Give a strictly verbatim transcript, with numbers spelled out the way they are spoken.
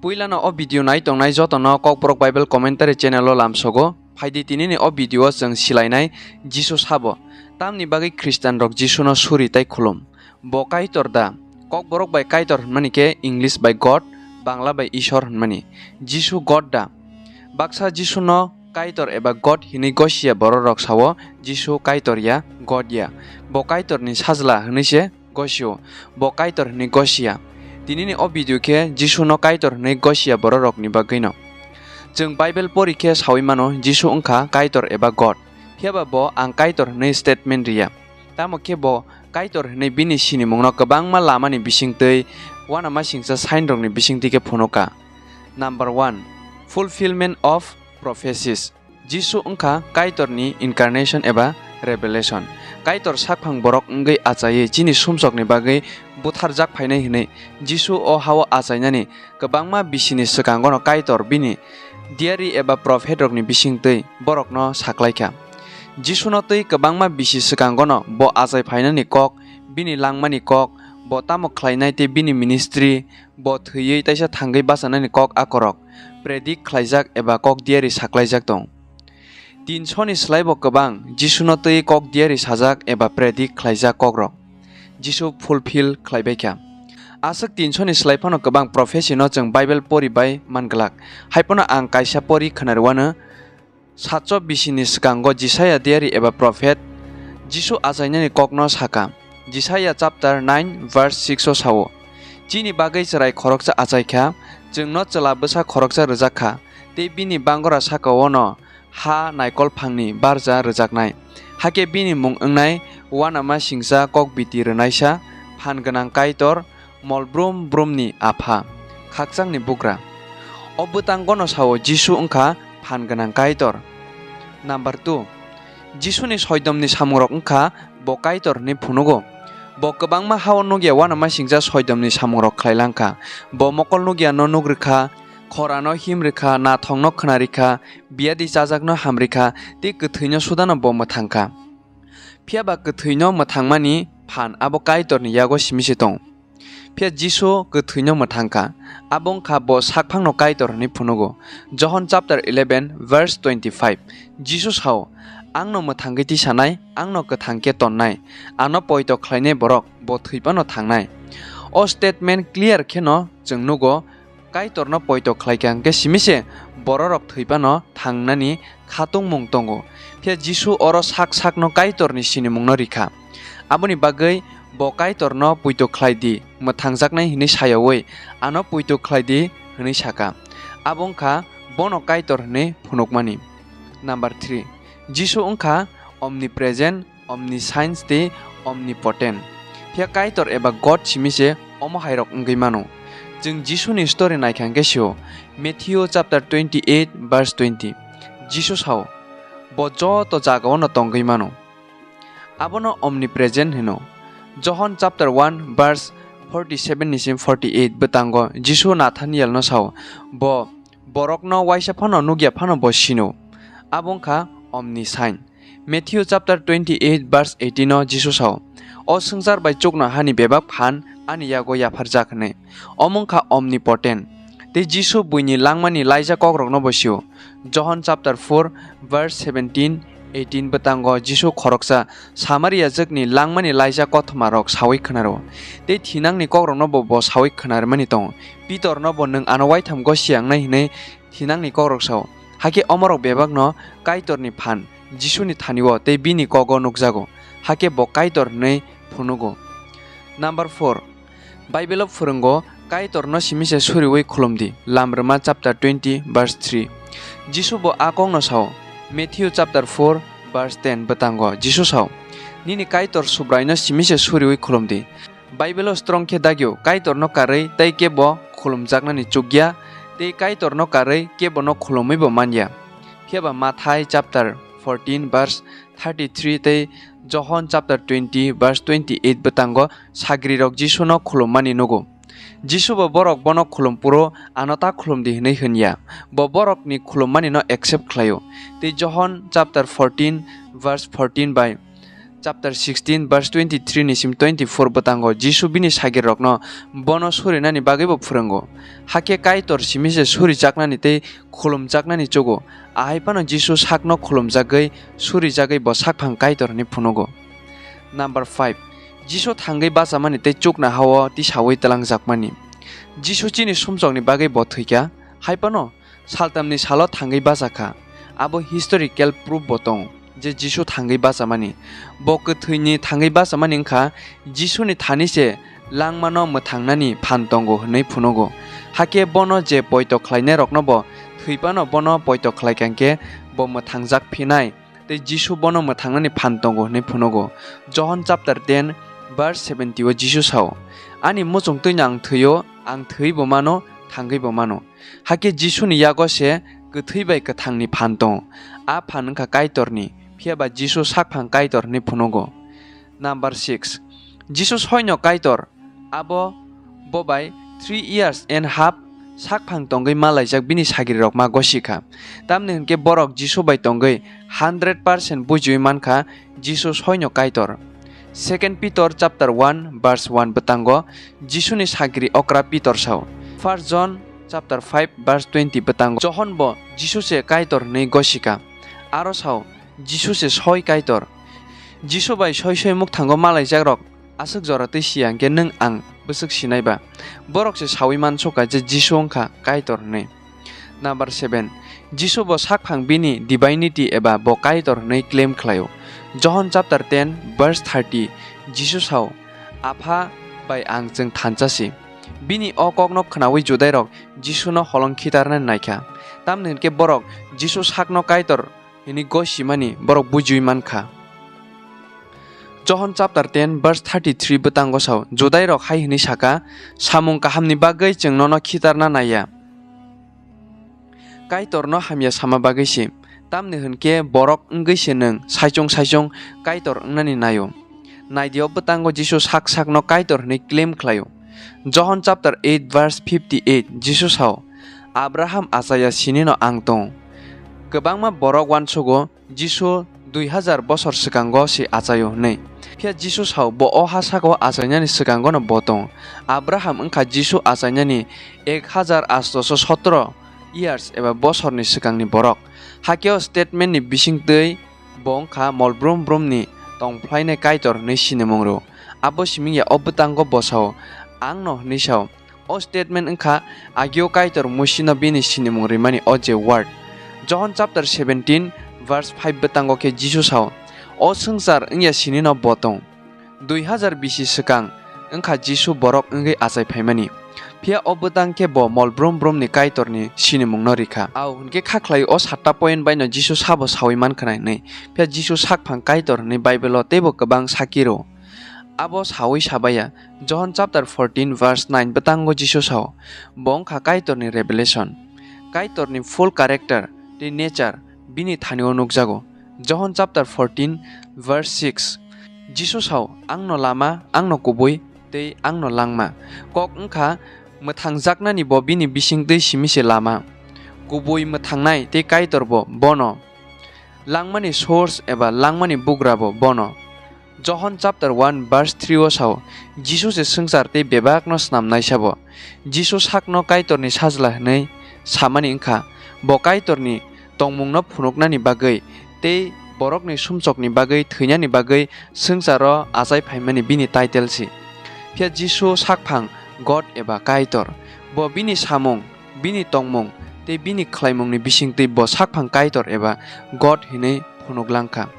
Puilano o video nai tongnai jotono Kokborok Bible Commentary channel o lamsogo. Phaidi tinini o video o chwng silainai Jisu sabo. Tamni bagwi Khristian rok Jisuno suri tei khulum? Bo Kaitor da? Kokborok bai Kaitor hwnmani khe English bai God, Bangla bai Ishwar hwnmani. Jisu God da? Baksa Jisuno Kaitor eba God hinwi gosia bororok sao, Jisu Kaitor ya, God ya. Bo Kaitorni sajla hwnwi se gosio, bo Kaitor hinwi gosia. Tinini o video khe Jisuno Kaitor hinwi gosia bororokni bagwino. Chwng Bible pori khe saui mano Jisu wngkha Kaitor eba God. Phiyaba bo "Ang Kaitor" hinwi statement riya. Tamo khe bo Kaitor hinwi bini sinimungno kwbangma lamani bisingtwi, uanamasingcha sign rokni bisingtwi khe phunuka. Number one, fulfillment of prophecies. Jisu wngkha Kaitorni incarnation eba revelation. Kaitor sakphang borok wngwi achaiwi chini sumsokni bagwi butharjak phainai hwnwi Jisu o hao achainani kwbangma bisini swkangono Kaitor bini diary eba prophet rokni bisingtwi borokno saklaikha. Jisuno twi kwbangma bisi swkangono bo achai phainani kok, bini langmani kok, bo tamo khlainai tei bini ministry, bo thwiwi teisa thangwi bachanani kok akorok predict khlaijak eba kok diary saklaijak tong. Tinsoni slai bo kwbang Jisuno twi kok diary sajak eba predict khlaijak kokrok Jisu fulfill khlaibaikha. Aswk tinsoni slai phano kwbang prophecy no chwng Bible pori bai manglak. Haiphano ang kaisa pori khwnarwano, satso bisini swkango Jisaiya diary eba prophet Jisu achainani kokno saka. Jisaiya chapter nine verse six o sao, "Chini bagwi chwrai khoroksa achaikha, chwngno chwla bwsa khoroksa rwjakha, tei bini bangora saka-o no ha naikol phangni barja rwjaknai. Hakhe bini mung wngnai uanamasingcha kokbiti rwnaisa, phan gwnang Kaitor, mol brum brumni Apha, khakchangni Bugra." O bwtangono sao Jisu wngkha phan gwnang Kaitor. Number two, Jisuni soidomni samungrok wngkha bo Kaitor hwnwi phunugo. Bo kwbangma hao nukya uanamasingcha soidomni samungrok khlailangkha. Bo mokol nukyano nuk rwkha, khorano him rwkha, nathongno khna rikha, biyadi chajakno ham rikha, tei kwthwino sudano bo mwthangkha. Phiyaba kwthwino mwthangmani phan abo Kaitorni yago simi se tongo. Phiya Jisu kwthwino mwthangkha, abo wngkha bo sakphangno Kaitor hwnwi phunugo. Johon chapter eleven verse twenty-five, Jisu sao, "Angno mwthangwi tisanai, angno kwthang khe tonnai, ano poito khlainai borok bo thwi phano thangnai." O statement clear kheno chwng nugo, Kaitorno poito khlaikha hwnkhe simi se bororok thwi phano thangnani khatungmung tongo. Phiya Jisu oro sak sakno Kaitorni sinimungno rikha. Aboni bagwi bo Kaitorno poito khlai di, mwthangjaknai hwnwi sayaui, "Ano poito khlai di," hwnwi saka. Abo wngkha bono Kaitor hwnwi phunukmani. Number three, Jisu wngkha omnipresent, omniscience tei omnipotent. Phiya Kaitor eba God simi se omo hairok wngwi mano. Chwng Jisuni story naikha hwnkhe sio, Matthew chapter twenty-eight verse twenty. Jisu sao, "Bo joto jagao no tongwi mano." Abono omnipresent hino. Johon chapter one verse forty-seven ni sim forty-eight bwtango Jisu Nathanielno sao, "Bo borokno waisa phano nukya phano bo sino." Abo wngkha omniscient. Matthew chapter twenty-eight verse eighteen o Jisu sao, "O swngchar bai chuknohani bebak phan ani yago yapharjak," hwnwi. Omo wngkha omnipotent. Tei Jisu buini langmani laijak kokrokno bo sio. Johon chapter four verse seventeen, eighteen bwtango Jisu khoroksa Samaria jwkni langmani laijak kothoma rok saui khwnaro. Tei thinangni kokrokno bo, bo saui khwnarmani tongo. Pitorno bo, "Nwng ano waitham gosi yangnai," hwnwi thinangni kokrok sao. Hakhe omorok bebakno Kaitorni phan Jisuni thani-o tei bini kogo nukjago. Hakhe bo Kaitor hwnwi phunugo. Number four, Bible-o phwrwngo, "Kaitorno simi se suriui khulum di." Lamrwma chapter twenty verse three. Jisu bo a kokno sao. Matthew chapter four verse ten bwtango Jisu sao, "Nini Kaitor Subraino simi se suriui khulum di." Bible-o strong khe dagio, Kaitorno karwi tei kebo khulumjaknani chukya, tei Kaitorno karwi kebono khulumwibo manya. Phiyaba Mathai chapter fourteen verse thirty-three tei Johon chapter twenty verse twenty-eight bwtango sagrirok Jisuno khulummani nugo. Jisu bo borok bono khulum phuru, "Ano ta khulum di," hwnwi hwn ya. Bo borokni khulummanino accept khlaio. Tei Johon chapter fourteen verse fourteen bai chapter sixteen verse twenty-three ni sim twenty-four bwtango Jisu bini sagirokno bono surinani bagwibo phwrwngo. Hakhe Kaitor simi se surijaknani tei khulumjaknani chugo. Ahai phano Jisu sakno khulumjagwi, surijagwi bo sakphang Kaitor hwnwi phunugo. Number five, Jisu thangwi bachamani tei chuknohao tisaui twlangjakmani. Jisu chini sumsokni bagwi bo thwikha, hai phano saltamni salo thangwi bachakha. Abo historical proof bo tongo je Jisu thangwi bachamani. Bo kwthwini thangwi bachamani wngkha Jisuni thani se langmano mwthangnani phan tongo hwnwi phunugo. Hakhe bono je poito khlainairokno bo thwi phano bono poito khlaikha hwnkhe bo mwthangjak phinai tei Jisu bono mwthangnani phan tongo hwnwi phunugo. Johon chapter ten verse seventy o Jisu sao, "Ani muchungtwino ang thwio, ang thwibo mano, thangwibo mano." Hakhe Jisuni yago se kwthwi bai kwthangni phan tongo. A phan wngkha Kaitorni, phiya ba Jisu sakphang Kaitor hwnwi phunugo. Number six, Jisu soino Kaitor, abo bo bai three years and half sakphang tongwi malaijak bini sagrirok ma gosikha. Tamni hwnkhe borok Jisu bai tongwi hundred percent bujiwi mankha Jisu soino Kaitor. Second Peter chapter one verse one bwtango Jisuni sagri okra Peter sao. First John chapter five verse twenty bwtango Johon bo Jisu se Kaitor hwnwi gosikha. Aro sao, Jisu se soi Kaitor. Jisu bai soi soi mukthango malaijakrok aswk jora twi siya hwnkhe nwng ang bwswk sinai ba? Borok se saui mansukha je Jisu wngkha Kaitor hwnwi. Number seven, Jisu bo sakphang bini divinity eba bo Kaitor hwnwi claim khlaio. Johon chapter ten verse thirty, Jisu sao, "Apha bai ang chwng thansa si." Bini o kokno khnaui Judairok Jisuno holong khitarnani naikha. Tamni hwnkhe borok Jisu sakno Kaitor hwnwi gosimani borok bujiui mankha. Johon chapter ten verse thirty-three bwtango sao, Judairok hai hwnwi saka, "Samung kahamni bagwi chwng nono khitarna naiya. Kaitorno hamya sama bagwi se. Tamni hwnkhe borok wngwi se nwng saichung saichung Kaitor wngnani naio." Naidi o bwtango Jisu sak sakno Kaitor hwnwi claim khlaio. Johon chapter eight verse fifty-eight, Jisu sao, "Abraham achaya sinino ang tongo." Kwbangma borok uansugo Jisu dui hazar bosor swkango se achaio hwnwi. Phiya Jisu sao, bo o ha sakao achainani swkangono bo tongo. Abraham wngkha Jisu achainani ek hazar astoso sotro years eba bosorni swkangni borok. Hakhe o statement ni bisingtwi bo wngkha mol brum brumni tongphlainai Kaitor hwnwi sinimung rw. Abo siming ya o bwtango bo sao, "Ang no," hwnwi sao. O statement wngkha agio Kaitor Musino bini sinimung rimani o je word. Johon chapter seventeen verse five bwtango khe Jisu sao, "O swngchar wngya sinino bo tong." Dui hazar bisi swkang wngkha Jisu borok wngwi achai phaimani. Phiya o bwtang khe bo mol brum brumni Kaitorni sinimungno rikha. Au hwnkhe kha khlai o satta point baino Jisu sabo saui mankha nai hwnwi. Phiya Jisu sakphang Kaitor hwnwi Bible-o teibo kwbang saki rw. Abo saui sabaiya, Johon chapter fourteen verse nine bwtango Jisu sao, bo wngkha Kaitorni revelation. Kaitorni full character tei nature bini thani-o nukjago. Johon chapter fourteen verse six, Jisu sao, "Ang no lama, ang no kubui, tei ang no langma." Kok wngkha mwthangjaknani bo bini bisingtwi simi se lama. Kubui mwthangnai tei Kaitor bo bono. Langmani source eba langmani bugra bo bono. Johon chapter one verse three o sao, Jisu se swngchar tei bebakno snamnai sabo. Jisu sakno Kaitorni sajla hwnwi samani wngkha, bo Kaitorni tongmungno phunuknani bagwi tei borokni sumsokni bagwi thwinani bagwi swngcharo achai phaimani bini title se. Phiya Jisu sakphang God eba Kaitor. Bo bini samung, bini tongmung tei bini khlaimungni bisingtwi bo sakphang Kaitor eba God hwnwi phunuklangkha.